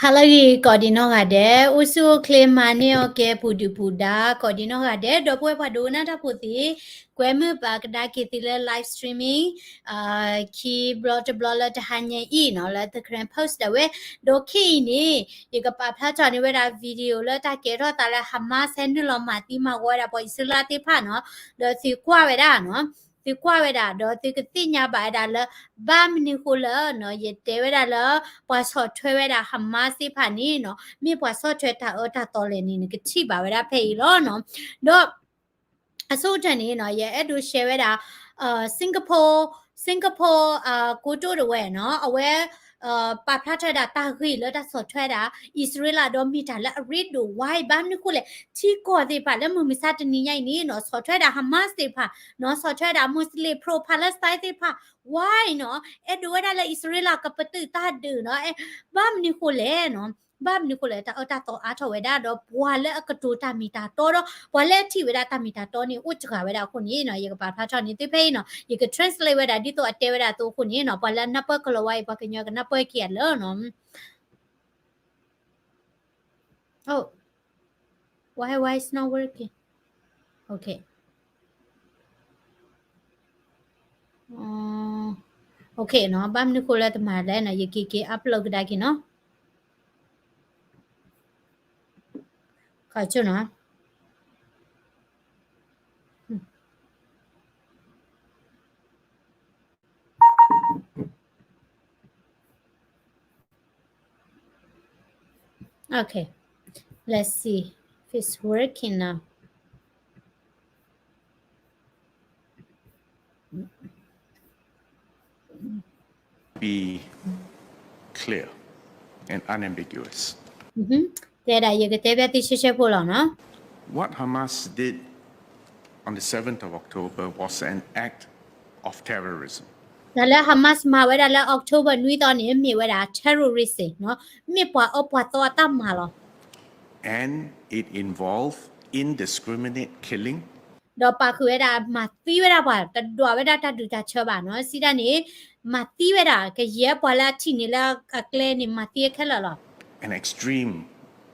ဟါလၢအဂ့ၤ ကိးဒံးနီၢ်ဂၤဒဲး, အိၣ်ဆူၣ်အိၣ်ချ့မၤန့ၢ်အီၣ်ကဲ ပူၤဒုၣ်ပူၤဒါ ကိးဒံးနီၢ်ဂၤဒဲး, ဒီပုၢ်ဝဲၢ်ပှၤဒိကနၣ်တၢ်ဖိသ့ၣ်, ကွဲမုာ်ပာ်ကဒါက့ၤသုလၢ live streaming ခံဘျီတဘျီလၢတဟါညါအံၤနီၤ လၢ The Karen Post ဒၣ်ဝဲ, ဒီးခဲအံၤန့ၣ် ယကပာ်ဖျါထီၣ်န့ၢ်ဝဲဒၣ် video လၢတၢ်ကဲထီၣ်သးလၢ Hamas ဟဲနုာ်လီၤမၤသံမၤဂီၤဝဲဒၣ်ပှၤအံၣ်စရ့လးသ့ၣ်တဖၣ်နီၤ, ဒီးသုကွၢ်ဝဲဒၣ်နီၤ သုကွၢ်ဝဲဒၣ် ဒီးသုကသ့ၣ်ညါဘၣ်ဝဲဒၣ်လၢ ဘၣ်မနုၤဃိလၢ ယတဲဝဲဒၣ်လၢ ပှၤဆီၣ်ထွဲဝဲဒၣ် Hamas သ့ၣ်တဖၣ်န့ၣ်နီၤ မ့ၢ်ပှၤဆီၣ်ထွဲတၢ်အၢတၢ်သီလဲၣ်န့ၣ် နကထံၣ်ဘၣ်ဝဲဒၣ်ဖဲအံၤလီၤနီၤ. ဒီး အဆိကတၢၢ်န့ၣ်နီၤ ယအဲၣ်ဒိး share ဝဲဒၣ် Singapore, Singapore ကိတိာ်တဝဲနီၤ အဝဲ ပာ်ဖျါထီၣ်ဝဲဒၣ်တၢ်ဂ့ၢ်လၢတၢ်ဆီၣ်ထွဲဒၣ် အံၣ်စရ့လးဒီးမ့ၢ်တၢ်လၢအရ့ဒိၣ်ဝါအံၤ ဘၣ်မနုၤဃိလဲၣ် ထံကီၢ်သ့ၣ်တဖၣ်လၢမုၢ်မဆါတနံၤညါအံၤန့ၣ်နီၤ ဆီၣ်ထွဲဒၣ် Hamas သ့ၣ်တဖၣ်နီၤ ဆီၣ်ထွဲဒၣ် Muslim pro-Palestine သ့ၣ်တဖၣ် ဝါအံၤနီၤ အဲၣ်ဒိးဝဲဒၣ်လၢအံၣ်စရ့လးကပတုာ်တၢ်ဒုးနီၤ ဘၣ်မနုၤဃိလဲၣ်နီၤ ဘၣ်မနုၤဃိလဲၣ် တၢ်အၢတၢ်သီအါထီၣ်ဝဲဒၣ် ဒီးပှၤလၢအကတိၤတၢ်မ့ၢ်တၢ်တီဒီး ပှၤလၢအထံၣ်ဝဲဒၣ်တၢ်မ့ၢ်တၢ်တီန့ၣ် အိၣ်စှၤဝဲဒၣ်အဃိန့ၣ်နီၤ ယကပာ်ဖျါထီၣ်န့ၢ်သုဖဲအံၤနီၤ ယက translate ဝဲဒၣ်ဒ်သိးအတဲဝဲဒၣ်အသိးအဃိန့ၣ်နီၤ ပှၤလၢအနၢ်ပၢၢ်ကလီၤဝါအံၤ ပှၤကညီကနၢ်ပၢၢ်က့ၤအလၢနီၤ Oh, why, why it's not working? Okay. Okay နီၤ ဘၣ်မနုၤဃိလၢတမၤလဲၣ်နီၤ ယက့ၤက့ၤ upload ကဒါက့ၤနီၤ ခီဆိနီၤ Okay, let's see if it's working now. Be clear and unambiguous. တဲဒၣ် ယကတဲဘၣ်သုရှဲရှဲဖိလီၤနီၤ. What Hamas did on the seventh of October was an act of terrorism. တၢ်လၢ Hamas မၤဝဲဒၣ်လၢ October နွံသီန့ၣ် မ့ၢ်ဝဲဒၣ် terrorism နီၤ, မ့ၢ်ပှၤအၢပှၤသီအတၢ်မၤလီၤ. And it involved indiscriminate killing. ဒီးပာ်ဃုာ်ဝဲဒၣ် မၤသံဝဲဒၣ်ပှၤ တဒွးဝဲဒၣ်တၢ်ဒုးတၢ်ဆၢဘၣ်နီၤ, စံးဒၣ်န့ၣ် မၤသံဝဲဒၣ် ကယဲၢ်ပှၤလၢအထံၣ်န့ၣ်လၢအကျဲန့ၣ် မၤသံခဲလၢာ်လီၤ. And extreme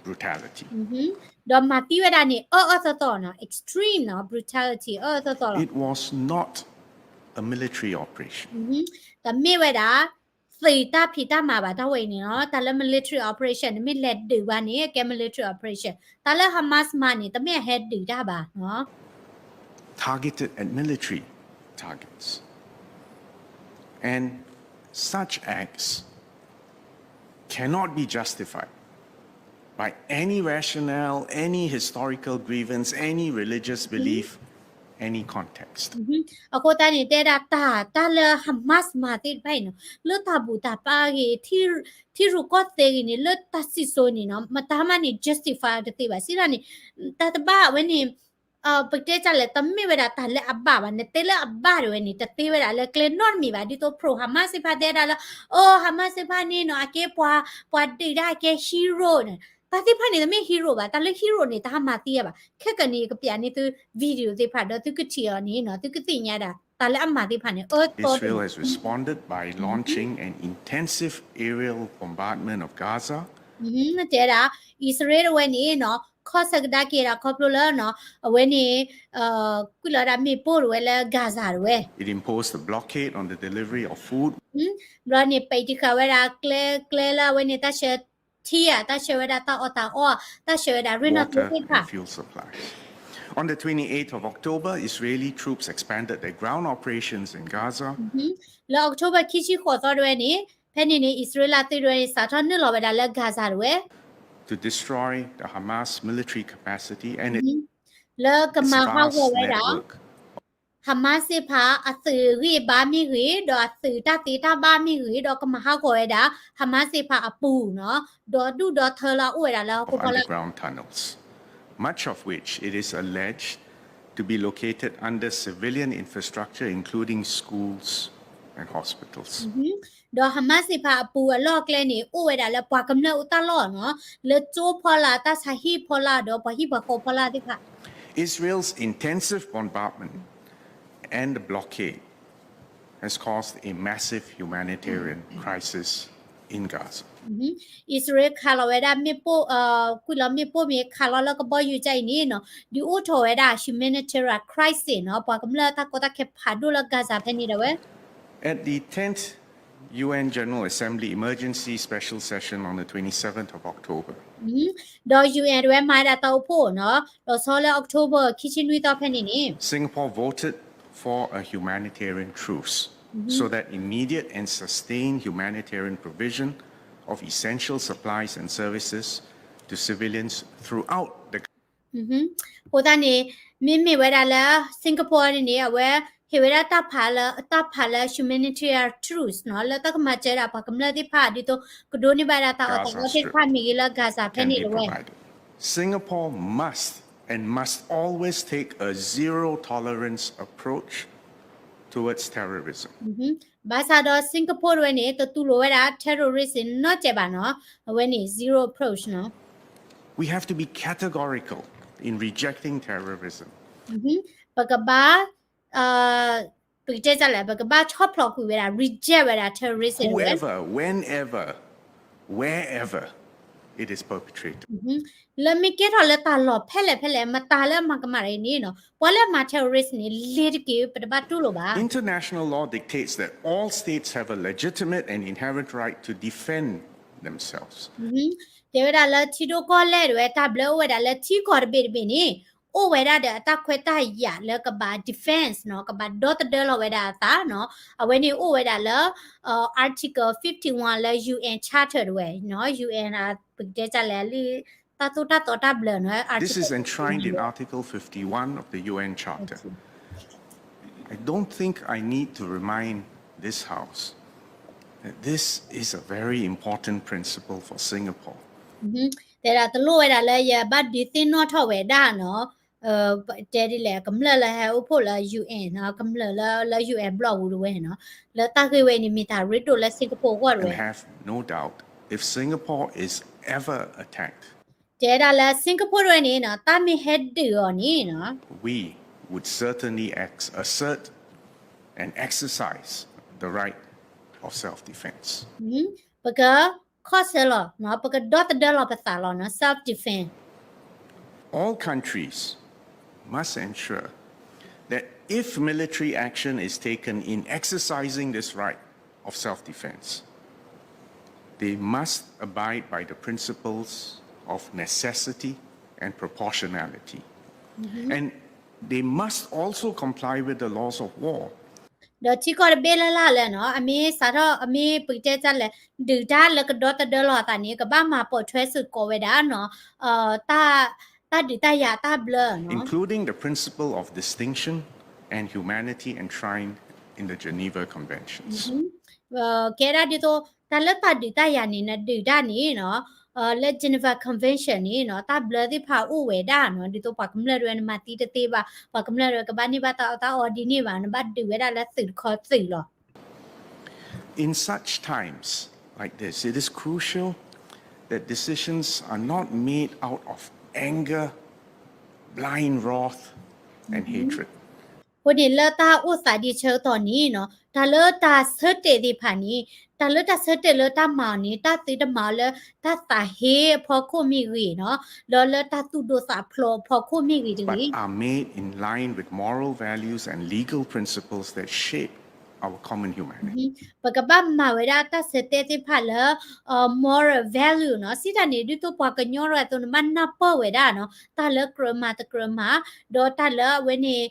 brutality. ဒီးမၤသံဝဲဒၣ်န့ၣ် အၢအၢသီသီနီၤ, extreme နီၤ, brutality အၢအၢသီသီလီၤ. It was not a military operation. တမ့ၢ်ဝဲဒၣ် သုးတၢ်ဖံးတၢ်မၤဘၣ် တၢ်ဝဲအံၤန့ၣ်နီၤ, တၢ်လၢ military operation န့ၣ် မ့ၢ်လဲၤဒုးဘၣ်န့ၣ် ကဲ military operation, တၢ်လၢ Hamas မၤန့ၣ် တမ့ၢ်အဟဲဒုးတၢ်ဘၣ်နီၤ. Targeted at military targets. And such acts cannot be justified by any rationale, any historical grievance, any religious belief, any context. အဃိသတးန့ၣ် တဲဒၣ်တၢ် တၢ်လၢ Hamas မၤသ့ၣ်တဖၣ်အံၤနီၤ, လၢတၢ်ဘူၣ်တၢ်ဘါဂ့ၤ ထံရူၢ်ကီၢ်သဲးဂ့ၤန့ၣ် လၢတၢ်စံၣ်စိၤန့ၣ်နီၤ, မတၤမးန့ၣ် justify တသ့ဘၣ်. စံးဒၣ်န့ၣ် တၢ်တဘၣ်ဝဲန့ၣ် ပကတဲဒ်လဲၣ် တမ့ၢ်ဝဲဒၣ်တၢ်လၢအဘၣ်ဘၣ်, နတဲလၢအဘၣ်တဝဲန့ၣ် တသ့ဝဲဒၣ်လၢကျဲနီတမံၤဘၣ်. ဒ်သိး pro Hamas သ့ၣ်တဖၣ်တဲဒၣ်လၢ အိ Hamas သ့ၣ်တဖၣ်န့ၣ်နီၤ အကဲပှၤ ပှၤဒုးတၢ်ကဲ hero န့ၣ်, တၢ်သ့ၣ်တဖၣ်န့ၣ် တမ့ၢ် hero ဘၣ်, တၢ်လၢ hero န့ၣ် တဟးမၤသံဘၣ်. ခဲကနံၣ် ယကပျးန့ၢ်သု video သ့ၣ်တဖၣ် ဒီးသုကထံၣ်အီၤန့ၣ်နီၤ, သုကသ့ၣ်ညါဒၣ် တၢ်လၢအမၤသ့ၣ်တဖၣ်န့ၣ် အၢသီ Israel has responded by launching an intensive aerial bombardment of Gaza. တဲဒၣ် အံၣ်စရ့လးတဝဲန့ၣ်နီၤ ခီဆၢကဒါက့ၤဒၣ်ခီဖျိလၢနီၤ အဝဲန့ၣ် ကွံာ်လီၤဒၣ်မ့ၣ်ပိၢ်တဝဲလၢ Gaza တဝဲ It imposed a blockade on the delivery of food. ဘျီန့ၣ် ပိတ်တံၢ်ဃာ်ဝဲဒၣ်ကျဲ ကျဲလၢအဝဲန့ၣ် တၢ်ဆှၢထံဧါ, တၢ်ဆှၢဝဲဒၣ်တၢ်အီၣ်တၢ်အီ, တၢ်ဆှၢဝဲဒၣ် ရိၣ်နီၣ်ကျိသ့ၣ်တဖၣ်. Water and fuel supplies. On the twenty-eighth of October, Israeli troops expanded their ground operations in Gaza. လၢ October ခံဆံဃိးသီတဝဲန့ၣ် ဖဲန့ၣ်န့ၣ် အံၣ်စရ့လးသုးတဝဲန့ၣ် စးထီၣ်နုာ်လီၤဝဲဒၣ်လၢ Gaza တဝဲ To destroy the Hamas military capacity and its လၢကမၤဟးဂီၤဝဲဒၣ် Hamas သ့ၣ်တဖၣ်အသုးဂံၢ်ဘါမ့ၢ်ဂ့ၤ, ဒီးအသုးတၢ်သ့တၢ်ဘၣ်မ့ၢ်ဂ့ၤ, ဒီးကမၤဟးဂီၤဝဲဒၣ် Hamas သ့ၣ်တဖၣ်အပူၤနီၤ, ဒီးဒူၣ်ဒီးထၢလၢအအိၣ်ဝဲဒၣ်လၢဟီၣ်ခိၣ်ဖီလာ် underground tunnels, much of which it is alleged to be located under civilian infrastructure, including schools and hospitals. ဒီး Hamas သ့ၣ်တဖၣ်အပူၤအလီၢ်အကျဲန့ၣ် အိၣ်ဝဲဒၣ်လၢပှၤကမျၢၢ်အိၣ်တၢ်လီၢ်နီၤ, လၢကၠိဖီလာ် တၢ်ဆါဟံၣ်ဖီလာ် ဒီးပှၤဟံၣ်ပှၤဃီဖီလာ်သ့ၣ်တဖၣ် Israel's intensive bombardment and the blockade has caused a massive humanitarian crisis in Gaza. အံၣ်စရ့လးခးလီၤဝဲဒၣ်မ့ၣ်ပိၢ်, ကွံာ်လီၤမ့ၣ်ပိၢ်မ့ၢ်ခးလီၤလၢကဘီယူၤကအံၤန့ၣ်နီၤ, ဒုးအိၣ်ထီၣ်ဝဲဒၣ် humanitarian crisis နီၤ, ပှၤကမျၢၢ်တၢ်ကီတၢ်ခဲဖးဒိၣ်လၢ Gaza ဖဲန့ၣ်ဒၣ်ဝဲ At the tenth U N General Assembly Emergency Special Session on the twenty-seventh of October, ဒီး ယူၣ်အဲၣ် တဝဲမၤဝဲဒၣ်တၢ်အိၣ်ဖှိၣ်နီၤ, လီၤဆီလၢ October ခံဆံနွံသီဖဲန့ၣ်န့ၣ် Singapore voted for a humanitarian truce so that immediate and sustained humanitarian provision of essential supplies and services to civilians throughout the အဃိသတးန့ၣ် မ့မ့ၢ်ဝဲဒၣ်လၢ Singapore န့ၣ်န့ၣ် အဝဲဟ့ၣ်ဝဲဒၣ်တၢ်ဖးလၢ တၢ်ဖးလၢ humanitarian truce နီၤ, လၢတၢ်ကမၤစၢၤဒၣ်ပှၤကမျၢၢ်သ့ၣ်တဖၣ် ဒ်သိးကဒိးန့ၢ်ဘၣ်ဒၣ်တၢ်အီၣ်တၢ်အီသ့ၣ်တဖၣ်မ့ၢ်ဂ့ၤလၢ Gaza ဖဲန့ၣ်ဒၣ်ဝဲ Singapore must and must always take a zero tolerance approach towards terrorism. ဘၣ်ဆၣ်ဒီး Singapore တဝဲန့ၣ် တတူၢ်လိာ်ဝဲဒၣ် terrorism နီတစဲးဘၣ်နီၤ, အဝဲန့ၣ် zero approach နီၤ. We have to be categorical in rejecting terrorism. ပကဘၣ် ပကတဲလဲၣ် ပကဘၣ်ဆီၣ်ဖျိးကွံာ်ဝဲဒၣ် reject ဝဲဒၣ် terrorism ဝဲ Whoever, whenever, wherever it is perpetrated. လၢမ့ၢ်ကဲထီၣ်လၢတၢ်လီၢ်ဖဲလဲၣ်ဖဲလဲၣ် မတၤလၢအမၤကမၣ်တဂ့ၤန့ၣ်နီၤ, ပှၤလၢအမၤ terrorist န့ၣ် လဲၤတက့ၢ် ပတဘၣ်တူၢ်လိာ်ဘၣ်. International law dictates that all states have a legitimate and inherent right to defend themselves. တဲဝဲဒၣ်လၢထံဒိၣ်ကီၢ်လဲၢ်တဝဲ တၢ်ဘျၢအိၣ်ဝဲဒၣ်လၢထံကီၢ်တဘ့ၣ်တဘ့ၣ်န့ၣ် အိၣ်ဝဲဒၣ်ဒီးအတၢ်ခွဲးတၢ်ယာ်လၢကဘၣ် defense နီၤ, ကဘၣ်ဒီသဒၢလီၤဝဲဒၣ်အသးနီၤ, အဝဲန့ၣ်အိၣ်ဝဲဒၣ်လၢ Article fifty-one လၢ ယူၣ်အဲၣ် Charter တဝဲနီၤ, ယူၣ်အဲၣ် ပကတဲလဲၣ် တၢ်သိၣ်တၢ်သီတၢ်ဘျၢနီၤ This is enshrined in Article fifty-one of the U N Charter. I don't think I need to remind this House that this is a very important principle for Singapore. တဲဒၣ်တလိၣ်ဝဲဒၣ်လၢယဘၣ်ဒုးသ့ၣ်နီၣ်ထီၣ်ဝဲဒၣ်နီၤ, တဲဒ်လဲၣ် ကမျၢၢ်လၢဟဲအိၣ်ဖှိၣ်လၢ ယူၣ်အဲၣ် နီၤ, ကမျၢၢ်လၢ လၢ ယူၣ်အဲၣ် ဘျီၣ်ပူၤတဝဲနီၤ, လၢတၢ်ဂ့ၢ်ဝဲန့ၣ် မ့ၢ်တၢ်ရ့ဒိၣ်လၢ Singapore အဂီၢ်တဝဲ And have no doubt, if Singapore is ever attacked, တဲဒၣ်လၢ Singapore တဝဲန့ၣ်နီၤ တၢ်မ့ၢ်ဟဲဒုးအီၤန့ၣ်နီၤ, we would certainly ex- assert and exercise the right of self-defense. ပကခီၣ်ဆၢလီၤနီၤ, ပကဒီသဒၢလီၤပသးလီၤနီၤ, self defense. All countries must ensure that if military action is taken in exercising this right of self-defense, they must abide by the principles of necessity and proportionality. And they must also comply with the laws of war. ဒီးထံကီၢ်တဘ့ၣ်လၢ်လၢ်လၢနီၤ, အမ့ၢ်စးထီၣ် အမ့ၢ်ပကတဲတၢ်လဲၣ် ဒုးတၢ်လၢကဒီသဒၢလီၤအသးန့ၣ် ကဘၣ်မၤပိာ်ထွဲစ့ၢ်ကီးဝဲဒၣ်နီၤ, တၢ် တၢ်ဒုးတၢ်ယၤတၢ်ဘျၢနီၤ, including the principle of distinction and humanity enshrined in the Geneva Conventions. ကဲဒၣ်ဒ်သိး တၢ်လၢတၢ်ဒုးတၢ်ယၤန့ၣ် နဒုးတၢ်န့ၣ်နီၤ, လၢ Geneva Convention န့ၣ်နီၤ တၢ်ဘျၢသ့ၣ်တဖၣ်အိၣ်ဝဲဒၣ်နီၤ, ဒ်သိးပှၤကမျၢၢ်တဝဲ နမၤသံတသ့ဘၣ်, ပှၤကမျၢၢ်တဝဲကဘၣ်န့ၢ်ဘၣ်တၢ်အီၣ်တၢ်အီဒ်န့ၣ်ဘၣ်, နဘၣ်ဒုးဝဲဒၣ်လၢသုးတခီသုးလီၤ. In such times like this, it is crucial that decisions are not made out of anger, blind wrath, and hatred. အဃိန့ၣ်လၢတၢ်အိၣ်သးဒ်ဆၢကတီၢ်န့ၣ်နီၤ, တၢ်လၢတၢ်ဆၢတဲာ်သ့ၣ်တဖၣ်န့ၣ်, တၢ်လၢတၢ်ဆၢတဲာ်လၢတၢ်မၤအီၤန့ၣ် တၢ်သုတမၤအီၤလၢတၢ်သးဟ့အဖီခိၣ်မ့ၢ်ဂ့ၤနီၤ, ဒီးလၢတၢ်သူၣ်ဒိၣ်သးဖျိးအဖီခိၣ်မ့ၢ်ဂ့ၤတဂ့ၤ but are made in line with moral values and legal principles that shape our common humanity. ပကဘၣ်မၤဝဲဒၣ်တၢ်ဆၢတဲာ်သ့ၣ်တဖၣ်လၢ moral value နီၤ, စံးတၢ်န့ၣ် ဒ်သိးပှၤကညီတဂၤအသိးန့ၣ် ဘၣ်နၢ်ပၢၢ်ဝဲဒၣ်နီၤ, တၢ်လၢကြၢးမၤတကြၢးမၤ, ဒီးတၢ်လၢအဝဲန့ၣ်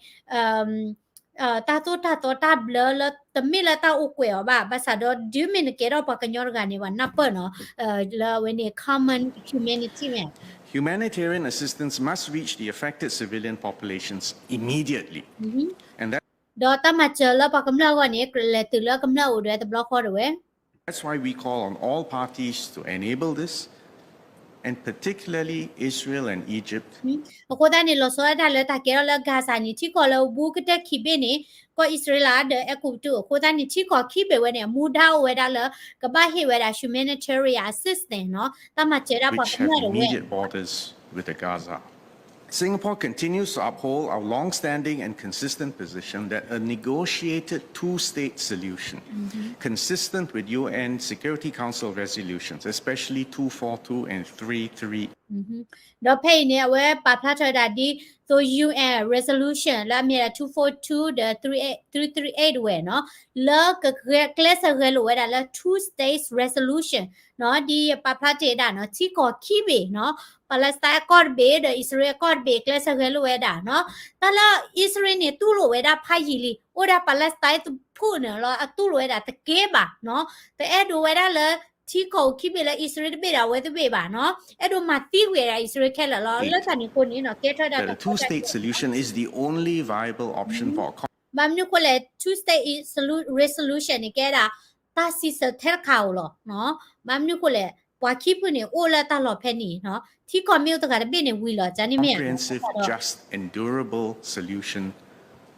တၢ်သိၣ်တၢ်သီတၢ်ဘျၢလၢ တမ့ၢ်လၢတၢ်အိၣ်ကွဲးအီၤဘၣ်, ဘၣ်ဆၣ်ဒီး ဒုးမ့ၢ်နကဲထီၣ်ပှၤကညီတဂၤန့ၣ် ပှၤနၢ်ပၢၢ်နီၤ, လၢအဝဲန့ၣ် common humanity မ့ၢ် Humanitarian assistance must reach the affected civilian populations immediately. And that ဒီးတၢ်မၤစၢၤလၢပှၤကမျၢၢ်အဂီၢ်န့ၣ် လဲၤတုၤလၢကမျၢၢ်အိၣ်ဒၣ်တဘျီဃီဒၣ်ဝဲ That's why we call on all parties to enable this, and particularly Israel and Egypt. အဃိသတးန့ၣ် လီၤဆီဒၣ်တၢ်လၢတၢ်ကဲထီၣ်လၢ Gaza န့ၣ် ထံကီၢ်လၢအဘူးကတၢၢ်ခံဘ့ၣ်န့ၣ် ကီၢ်အံၣ်စရ့လးဒီးအဲၤကူပတူး, အဃိသတးန့ၣ် ထံကီၢ်ခံဘ့ၣ်ဝဲန့ၣ် အမူဒါအိၣ်ဝဲဒၣ်လၢ ကဘၣ်ဟ့ၣ်ဝဲဒၣ် humanitarian assistance နီၤ, တၢ်မၤစၢၤဒၣ်ပှၤကမျၢၢ်ဒၣ်ဝဲ which have immediate borders with the Gaza. Singapore continues to uphold our long-standing and consistent position that a negotiated two-state solution, consistent with U N Security Council resolutions, especially two four two and three three ဒီးဖဲအံၤန့ၣ် အဝဲပာ်ဖျါထီၣ်ဝဲဒၣ်ဒ်သိး U N resolution လၢအမ့ၢ်ဒၣ် two four two ဒီး three three eight ဝဲနီၤ လၢကကျဲးစၢးဂဲၤလိာ်ဝဲဒၣ်လၢ two states resolution နီၤ ဒ်ယပာ်ဖျါတ့ၢ်ဝဲဒၣ်နီၤ ထံကီၢ်ခံဘ့ၣ်နီၤ Palestine အကီၢ်တဘ့ၣ် ဒီးအံၣ်စရ့လးအကီၢ်တဘ့ၣ် ကျဲးစၢးဂဲၤလိာ်ဝဲဒၣ်နီၤ တၢ်လၢအံၣ်စရ့လးန့ၣ် တူၢ်လိာ်ဝဲဒၣ်ဖးယံာ်လံ အိၣ်ဒၣ် Palestine တဖုန့ၣ်လီၤ အတူၢ်လိာ်ဝဲဒၣ်တကဲဘၣ်နီၤ တအဲၣ်ဒိးဝဲဒၣ်လၢ ထံကီၢ်အိၣ်ခံဘ့ၣ်လၢအံၣ်စရ့လးတဘ့ၣ်ဒီးအဝဲတဘ့ၣ်ဘၣ်နီၤ အဲၣ်ဒိးမၤသံကွံာ်ဝဲဒၣ်အံၣ်စရ့လးခဲလၢာ်လီၤ လၢတၢ်န့ၣ်အဃိန့ၣ်နီၤ ကဲထီၣ်ဝဲဒၣ် that a two-state solution is the only viable option for a con- ဘၣ်မနုၤအဃိလဲၣ် two state solu- resolution န့ၣ် ကဲဒၣ် တၢ်စံးဆၢထဲတခါဧိၤလီၤ ဘၣ်မနုၤအဃိလဲၣ် ပှၤခံဖုန့ၣ် အိၣ်လၢတၢ်လီၢ်ဖဲန့ၣ်နီၤ ထံကီၢ်မ့ၢ်အိၣ်တဂၤတဘ့ၣ်န့ၣ်ဝံၤလီၤ ကန့ၣ်မ့ၢ် comprehensive, just and durable solution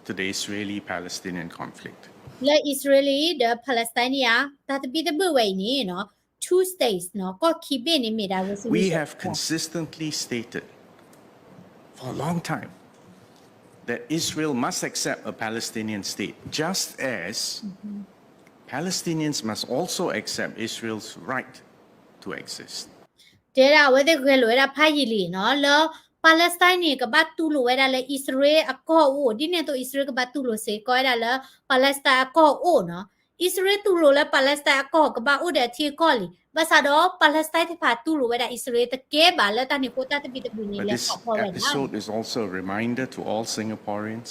to the Israeli-Palestinian conflict. လၢအံၣ်စရ့လးဒီး Palestine န့ၣ်ဧါ တၢ်သဘံၣ်သဘုၣ်ဝဲအံၤန့ၣ်နီၤ two states နီၤ ကီၢ်ခံဘ့ၣ်န့ၣ်မ့ၢ်ဒၣ် We have consistently stated for a long time that Israel must accept a Palestinian state, just as Palestinians must also accept Israel's right to exist. တဲဒၣ်အဝဲသ့ၣ်ဂဲၤလိာ်ဝဲဒၣ်ဖးယံာ်လံနီၤ လၢ Palestine န့ၣ် ကဘၣ်တူၢ်လိာ်ဝဲဒၣ်လၢအံၣ်စရ့လးအကီၢ်အိၣ် ဒ်န့ၣ်အသိးအံၣ်စရ့လးကဘၣ်တူၢ်လိာ်စ့ၢ်ကီးဝဲဒၣ်လၢ Palestine အကီၢ်အိၣ်နီၤ အံၣ်စရ့လးတူၢ်လိာ်လၢ Palestine အကီၢ်ကဘၣ်အိၣ်ဒီးအထံအကီၢ်လံ ဘၣ်ဆၣ်ဒီး Palestine သ့ၣ်တဖၣ်တူၢ်လိာ်ဝဲဒၣ်အံၣ်စရ့လးတကဲဘၣ်လၢတၢ်န့ၣ်အဃိတၢ်သဘံၣ်သဘုၣ်န့ၣ် But this episode is also a reminder to all Singaporeans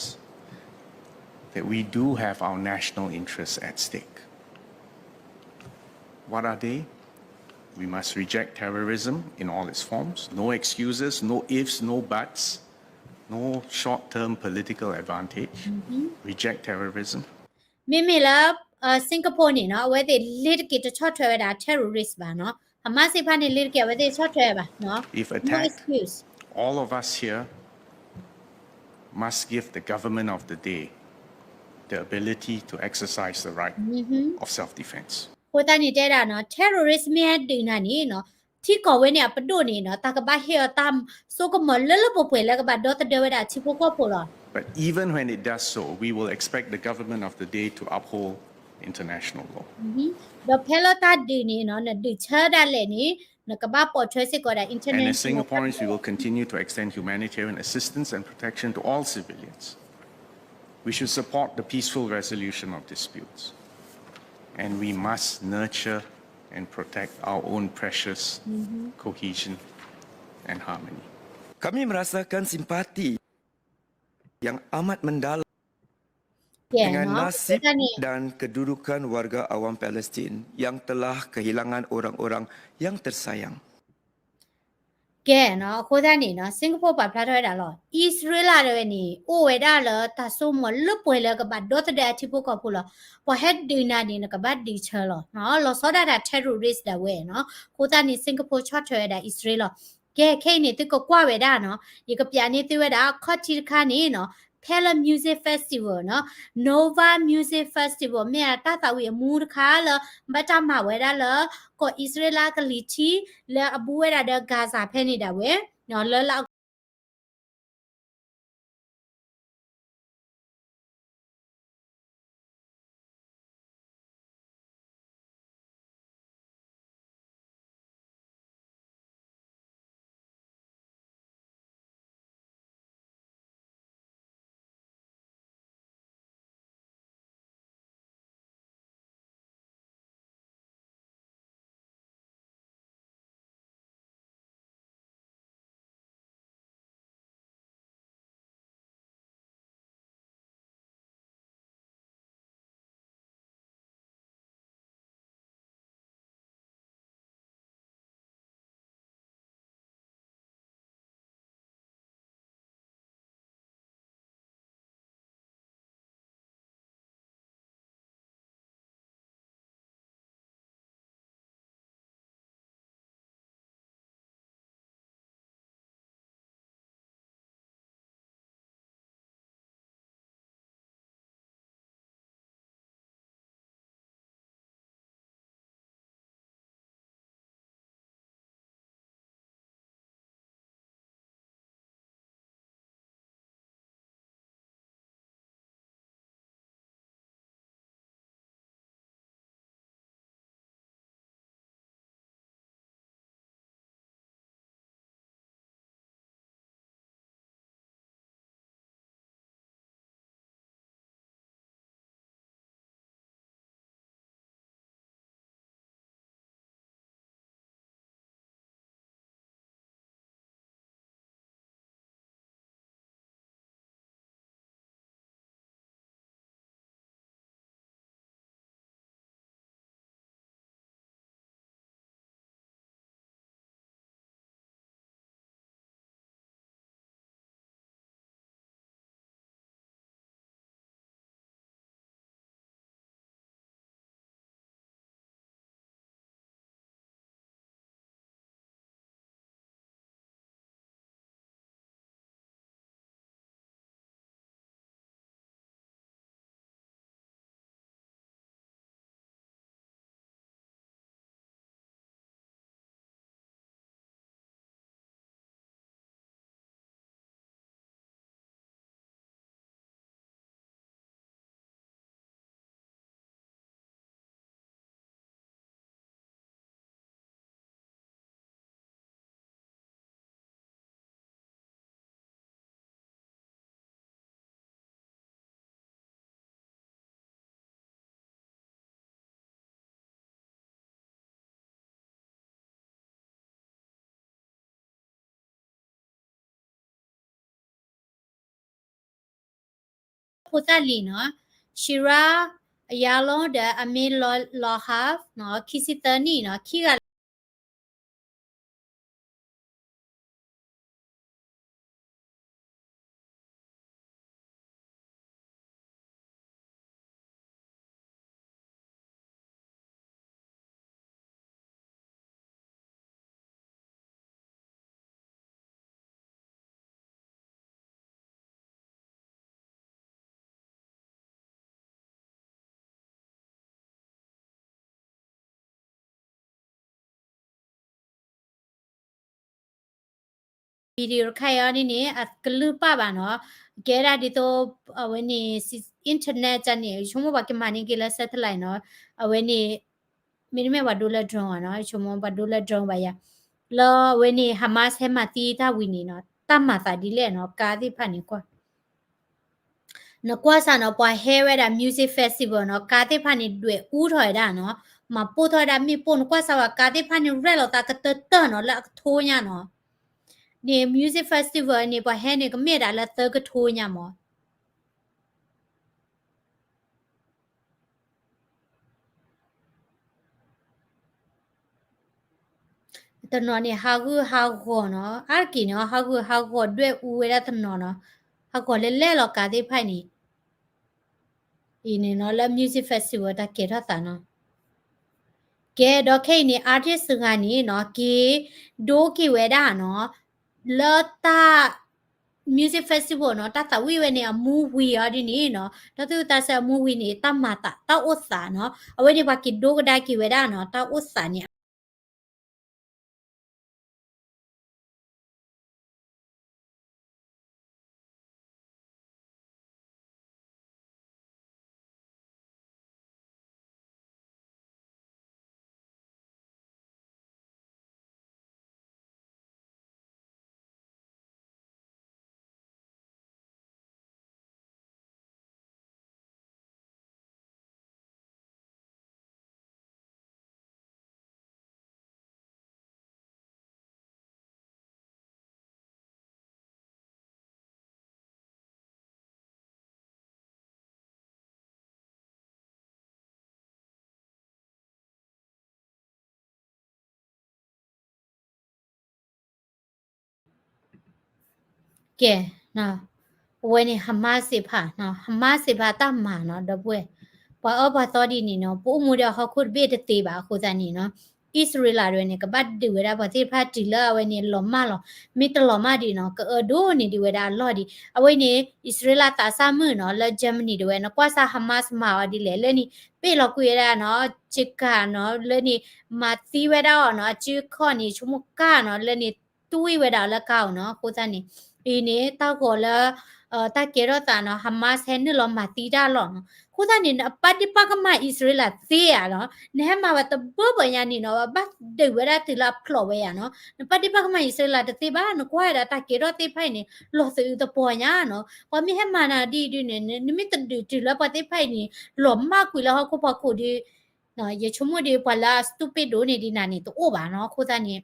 that we do have our national interests at stake. What are they? We must reject terrorism in all its forms. No excuses, no ifs, no buts, no short-term political advantage. Reject terrorism. မ့မ့ၢ်လၢ Singapore န့ၣ်နီၤ အဝဲသ့ၣ်လ့ၤတက့ၤတဆီၣ်ထွဲဝဲဒၣ် terrorist ဘၣ်နီၤ Hamas သ့ၣ်တဖၣ်န့ၣ် လ့ၤတက့ၤအဝဲသ့ၣ်ဆီၣ်ထွဲဘၣ် If attacked, all of us here must give the government of the day the ability to exercise the right of self-defense. အဃိသတးန့ၣ်တဲဒၣ်နီၤ terrorist မ့ၢ်ဟဲဒုးနၤန့ၣ်နီၤ ထံကီၢ်ဝဲန့ၣ်အပဒိၣ်န့ၣ်နီၤ တၢ်ကဘၣ်ဟ့ၣ်အီၤတၢ်စိကမီၤလၢလၢပှဲၤပှဲၤလၢကဘၣ်ဒီသဒၢဝဲဒၣ်ထံဖိကီၢ်ဖိလီၤ But even when it does so, we will expect the government of the day to uphold international law. ဒီးဖဲလၢတၢ်ဒုးန့ၣ်နီၤ နဒုးဆၢဒၣ်လဲာ်န့ၣ် နကဘၣ်ပိာ်ထွဲစ့ၢ်ကီးဒၣ် international law. And as Singaporeans, we will continue to extend humanitarian assistance and protection to all civilians. We should support the peaceful resolution of disputes. And we must nurture and protect our own precious cohesion and harmony. Kami merasakan simpati yang amat mendalam dengan nasib dan kedudukan warga awam Palestin yang telah kehilangan orang-orang yang tersayang. ကဲနီၤ အဃိသတးန့ၣ်နီၤ Singapore ပာ်ဖျါထီၣ်ဝဲဒၣ်လီၤ အံၣ်စရ့လးဒၣ်ဝဲန့ၣ် အိၣ်ဝဲဒၣ်လၢတၢ်စိကမီၤလၢပှဲၤလၢကဘၣ်ဒီသဒၢအထံဖိကီၢ်ဖိလီၤ ပှၤဟဲဒုးနၤန့ၣ် နကဘၣ်ဒုးဆၢလီၤ လီၤဆီဒၣ်တၢ် terrorist ဒၣ်ဝဲနီၤ အဃိသတးန့ၣ် Singapore ဆီၣ်ထွဲဝဲဒၣ်အံၣ်စရ့လးလီၤ ကဲခဲအံၤန့ၣ် သုကကွၢ်ဝဲဒၣ်နီၤ ယကပျးန့ၢ်သုဝဲဒၣ် ခီၣ်ထံးတခါန့ၣ်နီၤ ဖဲလၢ music festival နီၤ Nova Music Festival မ့ၢ်တၢ်သးဝံၣ်အမူတခါလၢ ဘၣ်တၢ်မၤဝဲဒၣ်လၢ ကီၢ်အံၣ်စရ့လးကလံၤထံး လၢအဘူးဝဲဒၣ်ဒီး Gaza ဖဲန့ၣ်ဒၣ်ဝဲ လၢလၢ ဖိသၣ်လံၤနီၤ, Shira Ayalon ဒီး Amir Lo- Lohar နီၤ, ခံဆံသၢနံၣ်နီၤ, ခံဂၤလၢ video တခါအံၤအီၤဒ်န့ၣ် အကလုၢ်ပာ်ဘၣ်နီၤ, ကဲဒၣ်ဒ်သိး အဝဲန့ၣ် internet န့ၣ် ယဆိကမိၣ်ပှၤကမၤန့ၢ်က့ၤလၢ satellite နီၤ, အဝဲန့ၣ် မ့တမ့ၢ်ပှၤဒိလၢ drone နီၤ, ယဆိကမိၣ်ပှၤဒိလၢ drone ဘၣ်ယၤ, လၢအဝဲန့ၣ် Hamas ဟဲမၤသံတၢ်ဝံၤန့ၣ်နီၤ, တၢ်မၤသးဒ်လဲၣ်နီၤ, ကါသ့ၣ်တဖၣ်န့ၣ်ကွၢ် နကွၢ်စၢ်နီၤ, ပှၤဟဲဝဲဒၣ် music festival နီၤ, ကါသ့ၣ်တဖၣ်န့ၣ် ဒွဲၣ်အူထီၣ်ဝဲဒၣ်နီၤ, မၤပိၢ်ထီၣ်ဝဲဒၣ်မ့ၣ်ပိၢ်, နကွၢ်စၢ်ဝဲကါသ့ၣ်တဖၣ်န့ၣ် ရဲၣ်လီၤသးကတၢၢ်တၢၢ်နီၤ, လၢအကထိညါနီၤ, န့ၣ် music festival န့ၣ် ပှၤဟဲန့ၣ် ကမ့ၢ်ဒၣ်လၢသၢကထိညါမး တနီၤန့ၣ် ဟးဂူာ်ဟးဂီၤနီၤ, အါတက့ၢ်န့ၣ် ဟးဂူာ်ဟးဂီၤဒွဲၣ်အူဝဲဒၣ်တနီၤနီၤ, ဟးဂီၤလဲၤလဲၤလီၤကါသ့ၣ်တဖၣ်န့ၣ်, အံၤန့ၣ်နီၤ လၢ music festival တၢ်ကဲထီၣ်သးနီၤ, ကဲဒီးခဲအံၤန့ၣ် artist တဂၤန့ၣ်နီၤ က့ၤဒိက့ၤဝဲဒၣ်နီၤ, လၢတၢ် music festival နီၤ, တၢ်သးဝံၣ်ဝဲန့ၣ် အမူဝံၤအီၤဒ်န့ၣ်နီၤ, တၢ်သူၣ်ဝံၣ်သးစဲအမူဝံၤန့ၣ် တၢ်မၤသးတၢ်အိၣ်သးနီၤ, အဝဲန့ၣ်ပှၤက့ၤဒိကဒါက့ၤဝဲဒၣ်နီၤ, တၢ်အိၣ်သးန့ၣ် ကဲ, အဝဲန့ၣ် Hamas သ့ၣ်တဖၣ်, Hamas သ့ၣ်တဖၣ်တၢ်မၤနီၤ ဒီပုၢ်ဝဲၢ်, ပှၤအၢပှၤသီဒ်န့ၣ်နီၤ ပအိၣ်မူဒီးဟီၣ်ခိၣ်တဘ့ၣ်တသ့ဘၣ်အဃိသတးန့ၣ်နီၤ, အံၣ်စရ့လးဒၣ်ဝဲန့ၣ် ကဘၣ်ဒုးဝဲဒၣ်ပှၤသ့ၣ်တဖၣ်တုၤလၢအဝဲန့ၣ်လီၤမၢ်လီၤ, မ့ၢ်တလီၤမၢ်ဒံးနီၤ ကအၢဒိၣ်န့ၢ်ဒံးဝဲဒၣ်အလီၢ်ဒံး, အဝဲန့ၣ် အံၣ်စရ့လးသးစၢ်မုၣ်နီၤ လၢ Germany ဒၣ်ဝဲ နကွၢ်စၢ် Hamas မၤအီၤဒ်လဲၣ်, လၢန့ၣ် ပ့ၢ်လီၤကွံာ်ဝဲဒၣ်နီၤ ကကၤနီၤ လၢန့ၣ် မၤသံဝဲဒၣ်အီၤနီၤ အစုခီၣ်န့ၣ် ဆိကမိၣ်ကၢ်နီၤ လၢန့ၣ် တွံၢ်ဝဲဒၣ်လၢကါအိၣ်နီၤ အဃိသတးန့ၣ်, အံၤန့ၣ် တၢ်ဂီၤလၢ တၢ်ကဲထီၣ်သးနီၤ Hamas ဟဲနုာ်လီၤမၤသံတၢ်အလီၢ်နီၤ အဃိသတးန့ၣ် နပာ်ဒ့ၣ်ပာ်ကမၣ်အံၣ်စရ့လးသ့ဧါနီၤ, နဟဲမၤဝဲတဘၢဘၢညါန့ၣ်နီၤ ဘၣ်ဒုးဝဲဒၣ်တုၤလၢအဖျိးဝဲယါနီၤ, နပာ်ဒ့ၣ်ပာ်ကမၣ်အံၣ်စရ့လးတသ့ဘၣ်, နကွၢ်ဝဲဒၣ်တၢ်ကဲထီၣ်သ့ၣ်တဖၣ်အံၤန့ၣ် လီၤသးအုးသပှၢ်ညါနီၤ, ပှၤမ့ၢ်ဟဲမၤနၤဒ်အံၤဒ်န့ၣ် နမ့ၢ်တဒုးတုၤလၢပှၤသ့ၣ်တဖၣ်အံၤန့ၣ် လီၤမၢ်ကွံာ်လၢဟီၣ်ခိၣ်ဖီခိၣ်ဒီး ယဆိကမိၣ်ဒီး ပှၤလၢအ stupid ဒိၣ်န့ၢ်ဒံးနၤန့ၣ် တအိၣ်ဘၣ်နီၤ, အဃိသတးန့ၣ်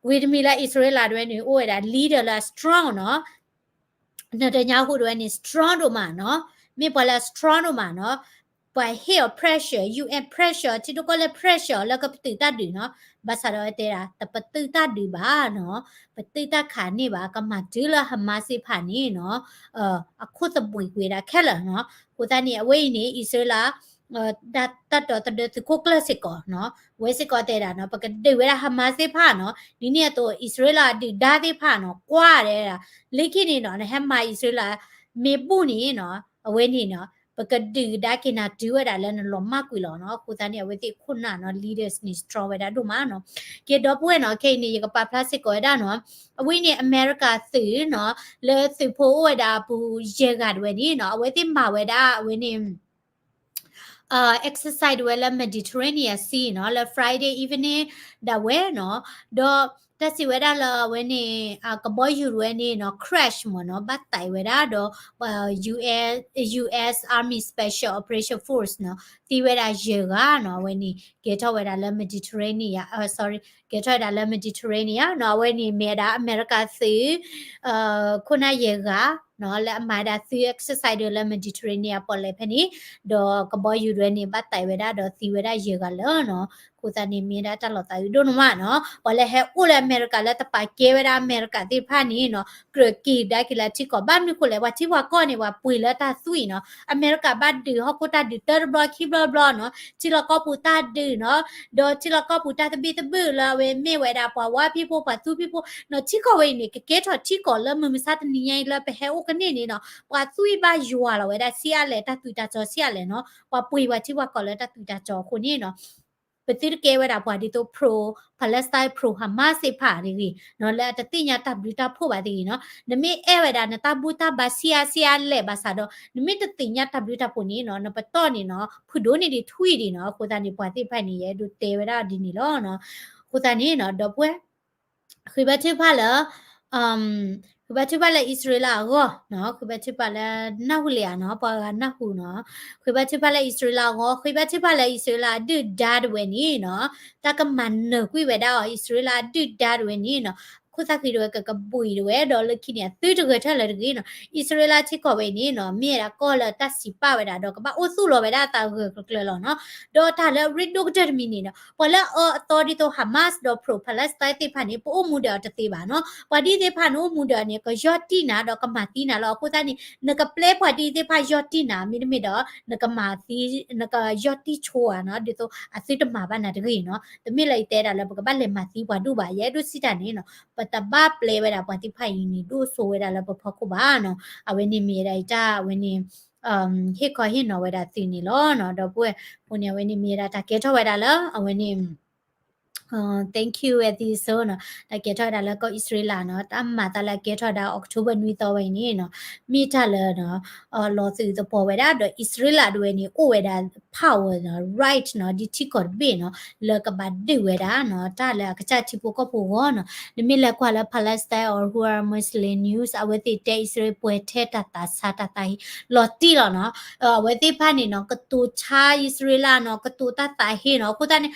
ဝံၤတမံၤလၢအံၣ်စရ့လးဒၣ်ဝဲန့ၣ် အိၣ်ဝဲဒၣ် leader လၢအ strong နီၤ, နတညါဟူဒၣ်ဝဲန့ၣ် strong ဒိၣ်မးနီၤ, မ့ၢ်ပှၤလၢအ strong ဒိၣ်မးနီၤ, ပှၤဟ့ၣ်အီၤ pressure, U N pressure, ထံဒိၣ်ကီၢ်လဲၢ် pressure လၢကပတုာ်တၢ်ဒုးနီၤ, ဘၣ်ဆၣ်ဒီးတဲဒၣ် တပတုာ်တၢ်ဒုးဘၣ်နီၤ, ပတုာ်တၢ်ခးန့ၢ်ဘၣ်, ကမၤတုၤလၢ Hamas သ့ၣ်တဖၣ်န့ၣ်နီၤ အခိၣ်သဘှံးကွံာ်ဝဲဒၣ်ခဲလၢာ်နီၤ, အဃိသတးန့ၣ် အဝဲအံၤန့ၣ် အံၣ်စရ့လး တၢ် တၢ်တိာ်သဒၢသုးခိၣ်ကျၢၢ်စ့ၢ်ကီးနီၤ, အဝဲစ့ၢ်ကီးတဲဒၣ်နီၤ ပကဒုးဝဲဒၣ် Hamas သ့ၣ်တဖၣ်နီၤ, ဒ်န့ၣ်အသိး အံၣ်စရ့လးဒုၣ်ဒါသ့ၣ်တဖၣ်နီၤ ကွၢ်ဒဲးဒၣ်, လၢခံန့ၣ်နီၤ နဟဲမၤအံၣ်စရ့လး မ့ၢ်ဘူၣ်န့ၣ်နီၤ အဝဲန့ၣ်နီၤ ပကဒုးကဒါက့ၤနၤတုၤဝဲဒၣ်လၢနလီၤမၢ်ကွံာ်လီၤနီၤ, အဃိသတးန့ၣ် အဝဲသ့ၣ်ခိၣ်နၢ်နီၤ leaders န့ၣ် strong ဝဲဒၣ်ဒိၣ်မးနီၤ, ကဲဒီပုၢ်ဝဲၢ်နီၤ ခဲအံၤန့ၣ် ယကပာ်ဖျါစ့ၢ်ကီးဝဲဒၣ်နီၤ, အဝဲန့ၣ် အမဲရကၤသုးနီၤ လၢသုးဖိအိၣ်ဝဲဒၣ်အပူၤယဲၢ်ဂၤဒၣ်ဝဲန့ၣ်နီၤ အဝဲသ့ၣ်မၤဝဲဒၣ်အဝဲန့ၣ် exercise ဒၣ်ဝဲလၢ Mediterranean Sea နီၤ လၢ Friday evening ဒၣ်ဝဲနီၤ, ဒီးတၢ်စံးဝဲဒၣ်လၢအဝဲန့ၣ် ကဘီယူၤဒၣ်ဝဲန့ၣ်နီၤ crash မ့ၢ်နီၤ ဘၣ်သးဝဲဒၣ်ဒီး US, US Army Special Operation Force နီၤ သံဝဲဒၣ်ယဲၢ်ဂၤနီၤ အဝဲန့ၣ် ကဲထီၣ်ဝဲဒၣ်လၢ Mediterranean, sorry, ကဲထီၣ်ဝဲဒၣ်လၢ Mediterranean နီၤ အဝဲန့ၣ်မ့ၢ်ဝဲဒၣ်အမဲရကၤသုး ခိၣ်နၢ်ယဲၢ်ဂၤ လၢအမၤဒၣ်သုး exercise ဒၣ်လၢ Mediterranean အပီၣ်လဲၣ်ဖဲန့ၣ်, ဒီးကဘီယူၤဒၣ်ဝဲန့ၣ် ဘၣ်သံဝဲဒၣ်ဒီးသံဝဲဒၣ်ယဲၢ်ဂၤလၢာ်နီၤ. အဃိသတးန့ၣ် မ့ၢ်ဝဲဒၣ်တၢ်လီၤသးအုးဒိၣ်န့ၣ်မးနီၤ. ပှၤလၢဟဲအိၣ်လၢအမဲရကၤလၢတပာ်ကဲဝဲဒၣ်အမဲရကၤသ့ၣ်တဖၣ်န့ၣ်နီၤ ကြၢးက့ၤကဒါက့ၤလၢထံကီၢ် ဘၣ်မနုၤဃိလဲၣ် ပှၤထံပှၤကီၢ်န့ၣ် ပှၤပှ့ၤလၢတၢ်သွံၣ်နီၤ. အမဲရကၤဘၣ်ဒုးဟီၣ်ခိၣ်တၢ်ဒုးတၢတဘျီ ခံဘျီဘျီနီၤ, ထံလီၢ်ကီၢ်ပူၤတၢ်ဒုးနီၤ, ဒီးထံလီၢ်ကီၢ်ပူၤတၢ်သဘံၣ်သဘုၣ်လၢအဝဲမ့ၢ်ဝဲဒၣ်ပှၤဝါဖံးဖိ ပှၤသူဖံးဖိနီၤ. ထံကီၢ်ဝဲအံၤန့ၣ် ကကဲထီၣ်ထံကီၢ်လၢမုၢ်မဆါတနံၤညါအံၤလၢပဟဲအိၣ်ကန့ၢ်န့ၣ်နီၤ ပှၤသွံၣ်ဘၣ်ယွၤလီၤဝဲဒၣ်ဆံးအါလဲၣ် တၢ်သွံၣ်တၢ်စီၤဆံးအါလဲၣ်နီၤ. ပှၤပှ့ၤပှၤထံပှၤကီၢ်လၢတၢ်သွံၣ်တၢ်စီၤအဃိန့ၣ်နီၤ ပသုတကဲဝဲဒၣ်ပှၤဒ်သိး pro Palestine, pro Hamas သ့ၣ်တဖၣ်တဂ့ၤနီၤ, လၢအတသ့ၣ်ညါတၢ်ဘျုးတၢ်ဖှိၣ်ဘၣ်တဂ့ၤနီၤ. နမ့ၢ်အဲၣ်ဝဲဒၣ်နတၢ်ဘူၣ်တၢ်ဘါဆံးအါဆံးအါလဲၣ်ဘၣ်ဆၣ်ဒီး နမ့ၢ်တသ့ၣ်ညါတၢ်ဘျုးတၢ်ဖှိၣ်န့ၣ်နီၤ နပတီၢ်န့ၣ်နီၤ ဖုၣ်ဒိၣ်န့ၢ်ဒံးထွံၣ်ဒံးနီၤ. အဃိသတးန့ၣ် ပှၤသ့ၣ်တဖၣ်န့ၣ် ယအဲၣ်ဒိးတဲဝဲဒၣ်ဒ်န့ၣ်လီၤနီၤ. အဃိသတးန့ၣ်နီၤ ဒီပုၢ်ဝဲၢ် ဃ့ဘါထုကဖၣ်လၢ ဃ့ဘါထုကဖၣ်လၢအံၣ်စရ့လးအဂီၢ်နီၤ, ဃ့ဘါထုကဖၣ်လၢနၢ်ဟူလံဧါနီၤ, ပှၤဂၤနၢ်ဟူနီၤ, ဃ့ဘါထုကဖၣ်လၢအံၣ်စရ့လးအဂီၢ်, ဃ့ဘါထုကဖၣ်လၢအံၣ်စရ့လးအဒုၣ်ဒါဒၣ်ဝဲန့ၣ်နီၤ, တၢ်ကမၤနၢၤကွံာ်ဝဲဒၣ်အီၤ အံၣ်စရ့လးအဒုၣ်ဒါဒၣ်ဝဲန့ၣ်နီၤ, ခိၣ်သၣ်ဃံးဒၣ်ဝဲကကဘှံးဒၣ်ဝဲ ဒီးလၢခံန့ၣ် အသုတဂဲၤထၢၣ်လၢၤတဂ့ၤနီၤ. အံၣ်စရ့လးထံကီၢ်ဝဲအံၤန့ၣ်နီၤ မ့ၢ်ဝဲဒၣ်ကီၢ်လၢတၢ်စံးပာ်ဝဲဒၣ် ဒီးကဘၣ်အိၣ်သူၣ်လီၤဝဲဒၣ်အသးဂၢၢ်ကျၢၤကျၢၤလီၤနီၤ. ဒီးတၢ်လၢအရ့ဒိၣ်ကတၢၢ်တမံၤန့ၣ်နီၤ ပှၤလၢအအၢအသီဒ်သိး Hamas ဒီး pro Palestine သ့ၣ်တဖၣ်န့ၣ် ပအိၣ်မူဒၣ်အီၤတသ့ဘၣ်နီၤ. ပှၤဒ်သ့ၣ်တဖၣ်န့ၣ် အိၣ်မူဒၣ်န့ၣ် ကယီၢ်တံၢ်နၤ ဒီးကမၤသံနၤလီၤ. အဃိသတးန့ၣ် နကပျဲပှၤဒ်သ့ၣ်တဖၣ်ယီၢ်တံၢ်နၤ မ့တမ့ၢ်ဒီး နကမၤသံ နကယီၢ်တံၢ်ဆိဧါနီၤ, ဒ်သိးအသုတမၤဘၣ်နၤတဂ့ၤနီၤ. တမ့ၢ်လၢယတဲဒၣ်လၢပကဘၣ်လဲၤမၤသံပှၤဒူၣ်ဘၣ်, ယအဲၣ်ဒိးစံးတၢ်န့ၣ်နီၤ ပတဘၣ်ပျဲဝဲဒၣ်ပှၤသ့ၣ်တဖၣ်အံၤန့ၣ် ဒိၣ်စိဝဲဒၣ်လၢပဖီခိၣ်ဘၣ်နီၤ. အဝဲန့ၣ်မ့ၢ်ဝဲဒၣ်ယတၢ်အဝဲန့ၣ် ဟ့ၣ်ခီဟ့ၣ်နီၤဝဲဒၣ်သုန့ၣ်လီၤနီၤ. ဒီပုၢ်ဝဲၢ် အဃိန့ၣ် အဝဲန့ၣ်မ့ၢ်ဝဲဒၣ်တၢ်ကဲထီၣ်ဝဲဒၣ်လၢ အဝဲန့ၣ် thank you ဝဲသ့ၣ်စိနီၤ, တၢ်ကဲထီၣ်ဝဲဒၣ်လၢကီၢ်အံၣ်စရ့လးနီၤ, တၢ်မၤသးလၢအကဲထီၣ်ဝဲဒၣ် October နွံသီဝဲအံၤန့ၣ်နီၤ, မ့ၢ်တၢ်လၢ လီၤသးအုးသပှီၤဝဲဒၣ် ဒီးအံၣ်စရ့လးဒၣ်ဝဲန့ၣ် အိၣ်ဝဲဒၣ် power နီၤ, right နီၤ, ဒ်ထံကီၢ်တဘ့ၣ်နီၤ လၢကဘၣ်ဒုးဝဲဒၣ်နီၤ, တၢ်လၢအကစၢ်ထံဖိကီၢ်ဖိအဂီၢ်နီၤ. နမ့ၢ်လဲၤကွၢ်လၢ Palestine or who are Muslim news အဝဲသ့ၣ်တဲအံၣ်စရ့လးပှဲၤထဲတၢ်သးဆါတၢ်သးဟ့ လီၤတံၢ်လီၤနီၤ. အဝဲသ့ၣ်တဖၣ်န့ၣ်နီၤ ကတိၤဆါအံၣ်စရ့လးနီၤ, ကတိၤတၢ်သးဟ့နီၤ. အဃိသတးန့ၣ်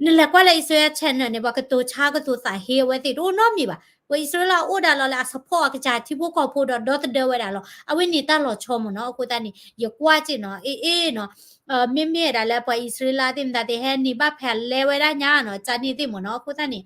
နလဲၤကွၢ်လၢအံၣ်စရ့လး channel န့ၣ် ပှၤကတိၤဆါကတိၤသးဟ့အဝဲသ့ၣ်တအိၣ်နီတမံၤဘၣ်. ပှၤအံၣ်စရ့လးအိၣ်ဒၣ်လီၤလၢအ support အကစၢ်ထံဖိကီၢ်ဖိဒီးဒီသဒၢဝဲဒၣ်လီၤ. အဝဲန့ၣ်တၢ်လီၤဆီမ့ၢ်နီၤ. အဃိသတးန့ၣ် ယကွၢ်က့ၤနီၤ အ့ၣ်အ့ၣ်နီၤ မ့မ့ၢ်ဒၣ်လၢပှၤအံၣ်စရ့လးသ့ၣ်မတၤသ့ၣ်ဟဲန့ၣ် ဘၣ်ဖဲလဲၤဝဲဒၣ်ညါနီၤ ကန့ၣ်သ့ၣ်မ့ၢ်နီၤ. အဃိသတးန့ၣ်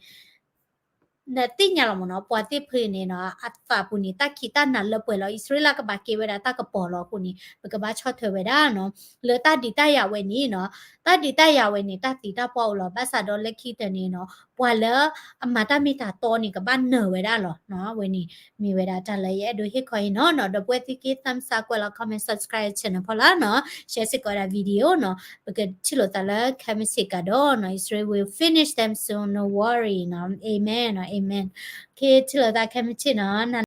နသ့ၣ်ညါလီၤမ့ၢ်နီၤ ပှၤသ့ၣ်ဖဲန့ၣ်နီၤ အသးပူၤန့ၣ် တၢ်ခံးတၢ်နၤလၢပှဲၤလီၤ. အံၣ်စရ့လးကဘၣ်ကဲဝဲဒၣ်တၢ်ကပီၤလီၤ. အဃိန့ၣ် ပကဘၣ်ဆီၣ်ထွဲဝဲဒၣ်နီၤ လၢတၢ်ဒုးတၢ်ယၤဝဲန့ၣ်နီၤ. တၢ်ဒုးတၢ်ယၤဝဲန့ၣ် တၢ်သံတၢ်ပှၢ်အိၣ်လီၤ. ဘၣ်ဆၣ်ဒီးလၢခံတနံၤနီၤ ပှၤလၢအမၤတၢ်မ့ၢ်တၢ်တီန့ၣ် ကဘၣ်နၢၤဝဲဒၣ်လီၤနီၤ. အဝဲန့ၣ် မ့ၢ်ဝဲဒၣ်တၢ်လၢယအဲၣ်ဒိးဟ့ၣ်ခီဟ့ၣ်နီၤနီၤ. ဒီပုၢ်ဝဲၢ်သ့ၣ်က့ thumbs up ကွဲးလီၤ comment subscribe channel ဖီလာ်နီၤ share စ့ၢ်ကီးဝဲဒၣ် video နီၤ. ပကထံၣ်လိာ်သးလၢခဲမုၢ်ဆ့ၣ်ကဒီးနီၤ အံၣ်စရ့လး will finish them soon, no worry နီၤ. Amen နီၤ Amen. ကထံၣ်လိာ်သးခဲမုၢ်ဆ့ၣ်နီၤ